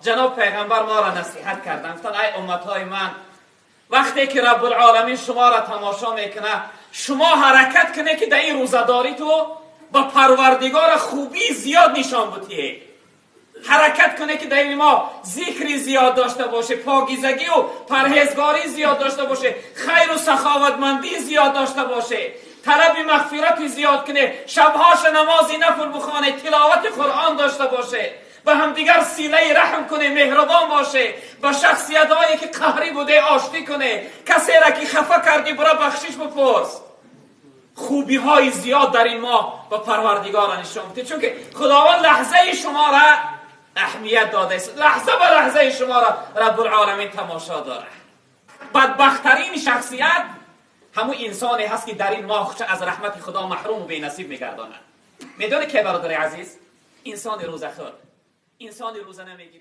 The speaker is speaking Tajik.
Ҷаноб пайғамбар моро насиҳат карданд, гуфтанд: ай умматҳои ман, вақте ки Раббулъоламин шуморо тамошо мекунад, шумо ҳаракат кунед, ки дар ин рӯзадорӣ ту ба Парвардигора хубии зиёд нишон бутиед. Ҳаракат кунед, ки дар ин моҳ зикри зиёд дошта боше, покизагию парҳезгорӣ зиёд дошта боше, хайру саховатмандӣ зиёд дошта боше, талаби мағфирати зиёд кунед, шабҳоша намози нафл бихонед, тиловати Қуръон дошта боше, ба ҳамдигар силаи раҳм кунед, меҳрубон боше, ба шахсиятҳое ки қаҳрӣ буде оштӣ кунед, касеро ки хафа кардӣ, бура бахшиш бипурс. Хубиҳои зиёд дар ин моҳ ба Парвардигора нишон бидед, чунки Худованд лаҳзаи шуморо аҳамият додааст, лаҳза ба лаҳзаи шуморо Раббулъоламин тамошо дорад. Бадбахттарин шахсият ҳамун инсоне ҳаст, ки дар ин моҳ худша аз раҳмати Худо маҳруму бенасиб мегардонад. Медонед ке, бародари азиз? Инсони рӯзахӯр, инсони рӯза намегирӣ.